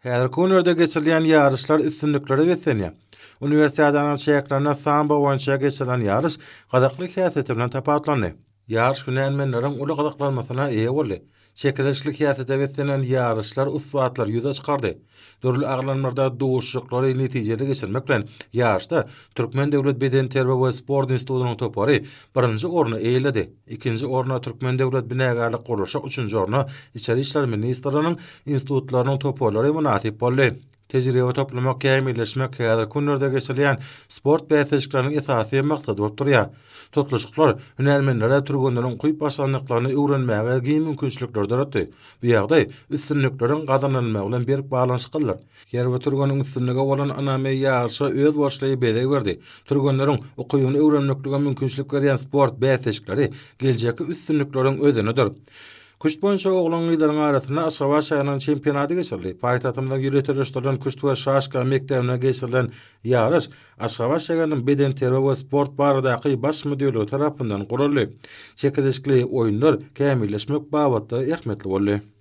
Häzirki günlerde geçirilýän ýaryşlar üstünliklere beslenýär. Uniwersiadanyň çäklerinde sambo boýunça geçirilen ýaryş gyzykly häsiýeti bilen tapawutlandy. Ýaryş hünärmenleriň uly gyzyklanmasyna eýe boldy. Çekeleşikli häsiýete beslenen ýaryşlar ussatlary ýüze çykardy. Dürli agramlarda duşuşyklary netijeli geçirmek bilen, ýaryşda Türkmen döwlet bedenterbiýe we sport institutynyň topary birinji orny eýeledi. Ikinji orna Türkmen döwlet binagärlik-gurluşyk, üçünji orna Içeri işler ministrliginiň institutlarynyň toparlary mynasyp boldy. Tejribe toplamak, kämilleşmek häzirki günlerde geçirilýän sport bäsleşikleriniň esasy maksady bolup durýar. Tutluşyklar hünärmenlere türgenleriň ukyp-başarnyklaryny öwrenmäge giň mümkinçilikleri döretdi. Bu ýagdaý üstünlikleriň gazanylmagy bilen berk baglanyşyklydyr. Her bir türgeniň üstünlige bolan ynamy ýaryşa özboluşly bezeg berdi. Türgenleriň ukybyny öwrenmeklige mümkinçilik berýän sport bäsleşikleri geljekki üstünlikleriň özenidir. Küşt boýunça oglan-gyzlaryň arasynda Aşgabat şäheriniň çempionaty geçirildi. Paýtagtymyzyň ýöriteleşdirilen küşt we şaşka mekdebinde geçirilen ýaryş Aşgabat şäheriniň bedenterbiýe we sport baradaky Baş müdirligi tarapyndan guraldy. Çekeleşikli oýunlar kämilleşmek babatda ähmiýetli boldy.